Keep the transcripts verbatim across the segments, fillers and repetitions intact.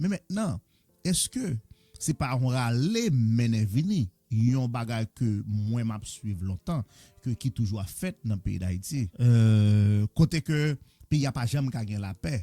Men mentnan, èske se pa yon rale mennen vini, yon bagay ke mwen m ap swiv lontan, ke ki toujou ap fèt nan peyi Dayiti? Euh, kote ke peyi a pa janm ka gen lapè.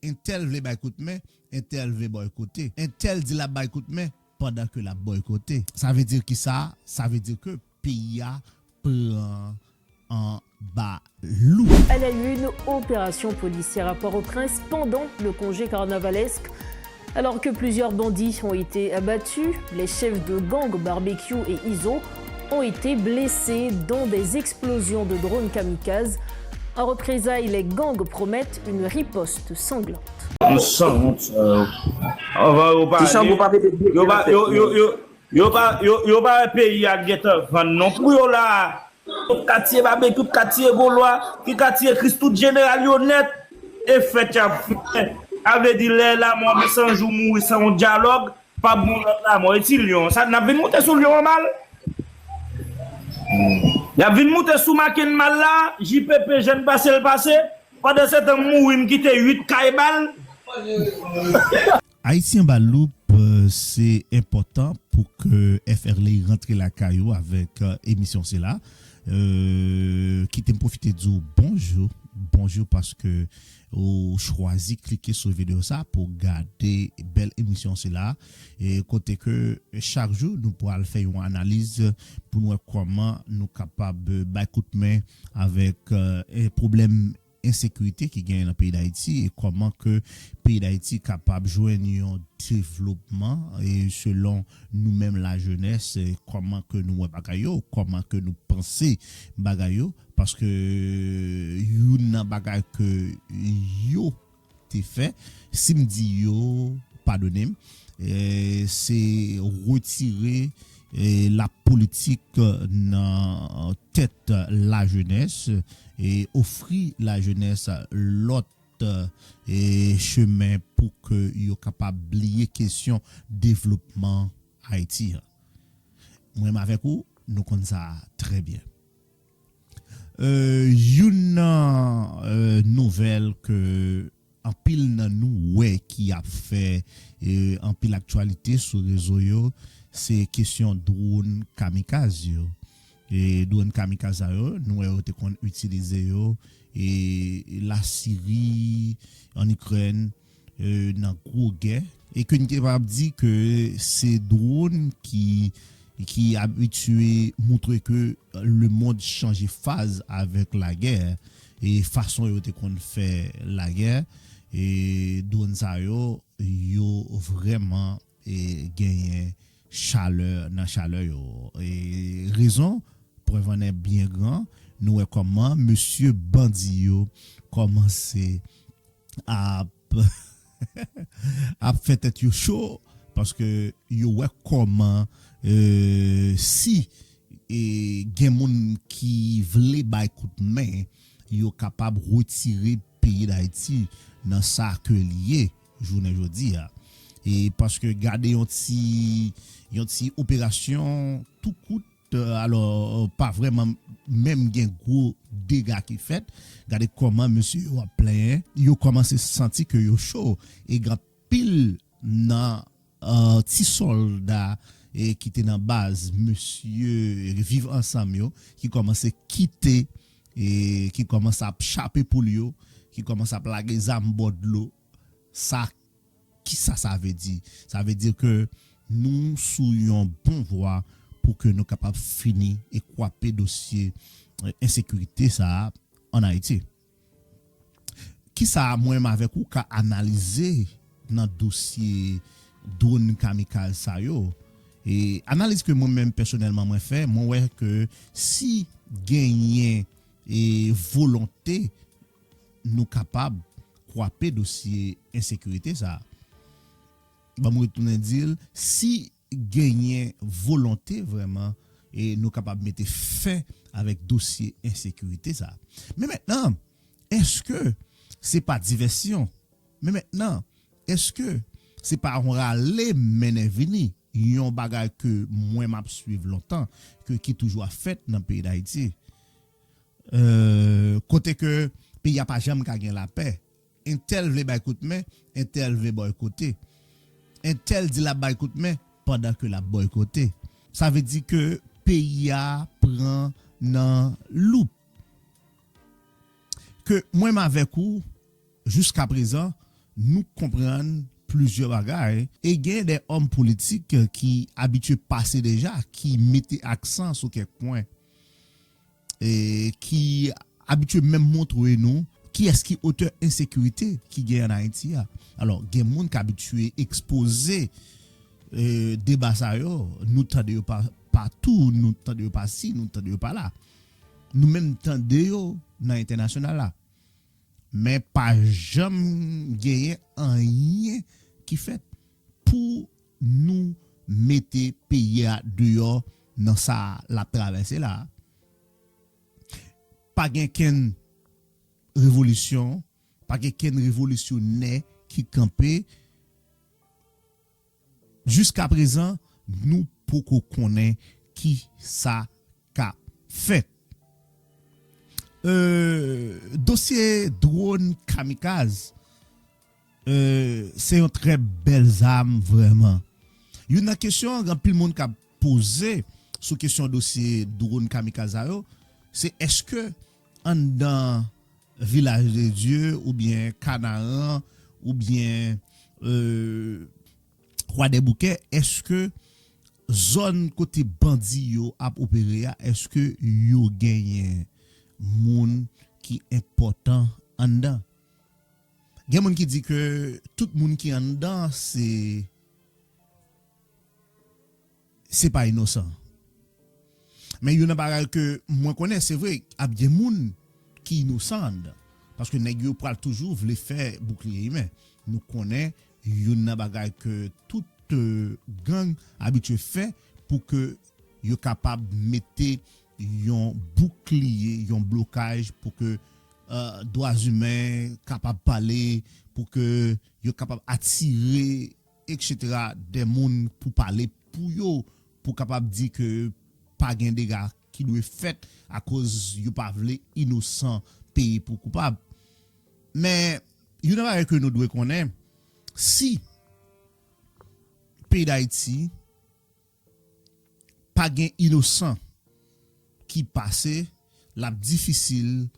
Entèl vle bay kout men, entèl vle bòykote. Entèl di l ap bay kout men, pandan ke l ap bòykote. Sa vle di ki sa? Sa vle di ke peyi a pran anba lou. À la une, opération policière à Port-au-Prince pendant le congé carnavalesque. Alors que plusieurs bandits ont été abattus, les chefs de gang Barbecue et Izo ont été blessés dans des explosions de drones kamikazes. En représailles, les gangs promettent une riposte sanglante. Nou sanwont sa yo. Anvan yo pale, yo pa, yo, yo, yo, yo, yo pa wè peyi a gentan vann non pou yo la. Tout katye Babekyou, tout katye Golwa, ki katye Kris, tout jeneral yo nèt. E fèt y ap fè. Sa vle di lè lanmò san jou mouri san yon dyalòg, p ap gen yon lòt lanmò. E ti lyon sa, n ap vin moute sou lyon an mal. Y ap vin moute sou maken mal la, J P P jèn pase l pase. Pandan se tan m mouri m kite uit kay bal. Ayiti anba loup, euh, se enpòtan pou ke F R L A rantre lakay ou avèk euh, emisyon sila. Euh, kite m pwofite di w bonjou, bonjou paske ou chwazi klike sou videyo sa pou gade bèl emisyon sila. E kote ke chak jou nou pral fè yon analiz pou nou wè kòman nou kapab bay kout men avèk euh, pwoblèm ensekirite ki genyen nan peyi Dayiti e kòman ke peyi Dayiti kapab jwenn yon devlopman e selon nou menm lajenès, e kòman ke nou wè bagay yo, kòman ke nou panse bagay yo, paske youn nan bagay ke yo te fè, si m di yo, padone m, e se retire e lapolitik nan tèt lajenès e ofri lajenès lòt e chemen pou ke yo kapab bliye kesyon devlopman Ayiti an. Mwen menm avèk ou, nou konn sa trè byen. Euh, youn nan euh, nouvèl ke anpil nan nou wè ki ap fè euh, anpil aktyalite sou rezo yo, se kesyon dwòn kamikaz yo. E dwòn kamikaz sa yo, nou wè yo te konn itilize yo e Lasiri, an Ikrèn, euh, nan gwo gè. E ke n te kapab di ke se dwòn ki, ki abitye moutre ke lemonn chanje faz avèk lagè e fason yo te konn fè lagè. E dwòn sa yo, yo vrèman e genyen chalè nan chalè yo. E rezon, prèv an nen byen gran, nou wè kòman mesye bandi yo kòmanse ap ap fè tèt yo cho, paske yo wè kòman euh, si e gen moun ki vle bay kout men, yo kapab retire peyi Dayiti nan sa ke l ye jounen jodi a. E paske gade yon ti yon ti operasyon tou kout, euh, alò pa vrèman menm gen gwo dega ki fèt. Gade kòman mesye yo ap plenyen, yo kòmanse santi ke yo cho e gen anpil nan euh, ti sòlda e ki te nan baz mesye viv ansanm yo ki kòmanse kite e ki kòmanse ap chape poul yo, ki kòmanse ap lage zam bò dlo. Sa, kisa sa vle di? Sa vle di ke nou sou yon bon vwa pou ke nou kapab fini e kwape dosye euh, ensekirite sa a an Ayiti. Kisa mwen menm avèk ou ka analize nan dosye dwòn kamikaz sa yo? E analiz ke mwen menm pèsonèlman mwen fè, mwen wè ke si genyen e volonte, nou kapab kwape dosye ensekirite sa. Ban m retounen di l, si genyen volonte vrèman, e nou kapab mete fen avèk dosye ensekirite sa. Men mentnan, èske se pa divèsyon? Men mentnan, èske se pa yon rale mennen vini, yon bagay ke mwen m ap swiv lontan, ke ki toujou ap fèt nan peyi Dayiti? Euh, kote ke peyi a pa janm ka gen lapè. Entèl vle bay kout men, entèl vle bòykote. entèl di l ap bay kout men pandan ke l ap bòykote. Sa vle di ke peyi a pran nan loup. Ke mwen menm avèk ou, jiska prezan, nou konprann plizyè bagay, e gen de òm politik ki abitye pase deja, ki mete aksan sou kèk pwen, e ki abitye menm montre nou kiyès ki otè ensekirite ki gen an Ayiti a. Alò, gen moun k abitye ekspoze, e, deba sa yo, nou tande yo pa, patou, nou tande yo pa si, nou tande yo pa la. Nou menm tande yo nan entènasyonal la. Men pa janm genyen anyen ki fèt pou nou mete peyi a deyò nan sa l ap travèse la. Pa gen kenn revolisyon, pa gen kenn revolisyonè ki kanpe. Jiska prezan, nou poko konnen ki sa k ap fèt. Euh, dosye dwòn kamikaz, euh, se yon trè bèl zam vrèman. Youn nan kesyon anpil moun k ap poze sou kesyon dosye dwòn kamikaz sa yo, se èske anndan Vilaj de Dye oubyen Kanaran oubyen, euh, Kwadèboukè, èske zòn kote bandi yo ap opere a, èske yo genyen moun ki enpòtan anndan? Gen moun ki di ke tout moun ki anndan se, se pa inosan. Men youn nan bagay ke mwen konnen, se vre, ap gen moun ki inosan anndan. Paske nèg yo pral toujou vle fè boukliye imen. Nou konnen youn nan bagay ke tout, euh, gang abitye fè pou ke yo kapab mete yon boukliye, yon blokaj pou ke, euh, dwa imen kapab pale, pou ke yo kapab atire, etsetera, de moun pou pale pou yo, pou kapab di ke pa gen dega ki dwe fèt akoz yo pa vle inosan peye pou koupab. Men, youn nan bagay ke nou dwe konnen, si peyi Dayiti pa gen inosan ki pase, l ap difisil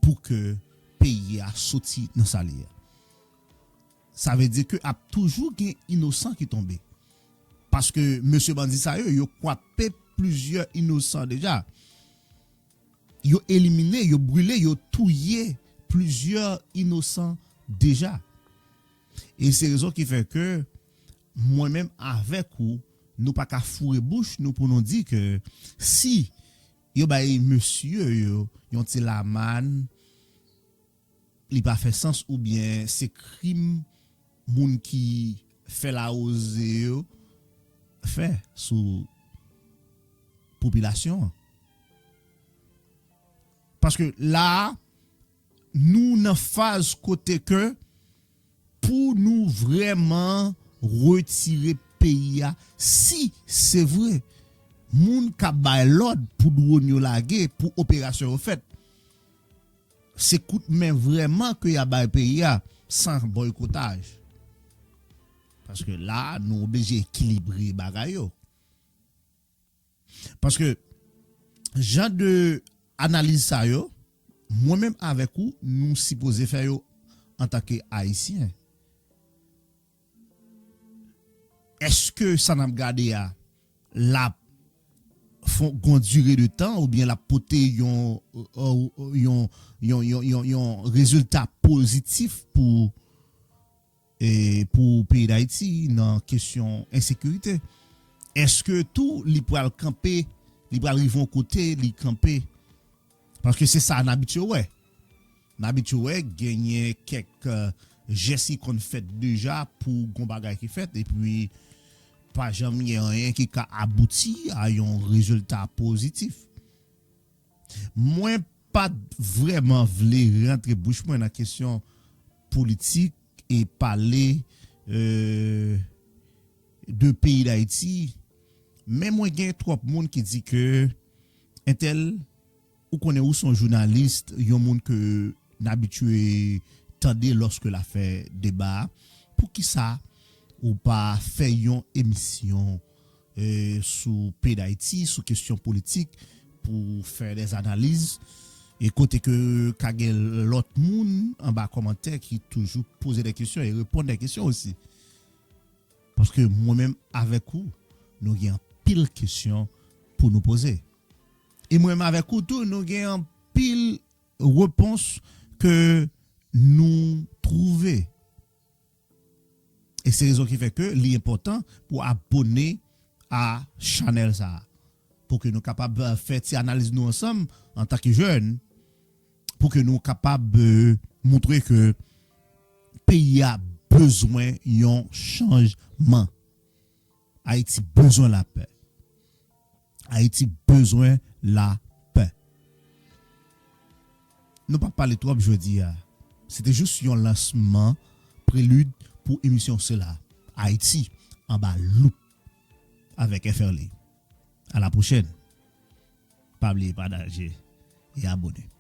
pou ke peyi a soti nan sa l ye a. Sa vle di ke ap toujou gen inosan ki tonbe. Paske mesye bandi sa yo, yo kwape plizyè inosan deja. Yo elimine, yo brile, yo touye plizyè inosan deja. E se rezon ki fè ke mwen menm avèk ou, nou pa ka foure bouch nou pou nou di ke si yo bay mesye yo yon ti lamann, li pa fè sans oubyen se krim moun ki fè lawoze yo fè sou popilasyon an. Paske la a, nou nan faz kote ke pou nou vrèman retire peyi a, si se vre, moun k ap bay lòd pou dwòn yo lage, pou operasyon yo fèt, se kout men vrèman ke y ap bay peyi a, san bòykotaj. Paske la, nou oblije ekilibre bagay yo. Paske jan de analiz sa yo, mwen menm avèk ou, nou sipoze fè yo antanke Ayisyen. Èske sa n ap gade a, l ap fon gon dire de tan oubyen l ap pote yon, yon, yon, yon, yon, yon, yon rezilta pozitif pou, e, pou peyi Dayiti nan kesyon ensekirite? Èske tou li pral kanpe, li pral rive yon kote, li kanpe? Paske se sa n abitye wè. N abitye wè genyen kèk, euh, jès ki konn fèt deja pou gon bagay ki fèt, epi pa janm gen anyen ki ka abouti a yon rezilta pozitif. Mwen pa t vrèman vle rantre bouch mwen nan kesyon politik e pale, euh, de peyi Dayiti, men mwen gen twòp moun ki di ke entèl, ou konnen ou se yon jounalis, yon moun ke n abitye tande lòske l ap fè deba a, poukisa ou pa fè yon emisyon, eh, sou peyi Dayiti, sou kesyon politik, pou fè dè analiz, e kote ke ka gen lòt moun anba kòmantè ki toujou poze dè kesyon e reponn dè kesyon osi. Paske mwen menm avèk ou, nou gen anpil kesyon pou nou poze. E mwen menm avèk ou tou, nou gen anpil repons ke nou twouve. E se rezon ki fè ke li enpòtan pou abòne a chanèl sa a. Pou ke nou kapab, eh, fè ti analiz nou ansanm antanke jèn, pou ke nou kapab, eh, montre ke peyi a bezwen yon chanjman. Ayiti bezwen lapè. Ayiti bezwen lapè. Nou pa pale twòp jodi a. Se te jis yon lansman, prelid pou emisyon sila. Ayiti anba loup avèk F R L. A la pwochèn. Pa bliye pataje e abòne.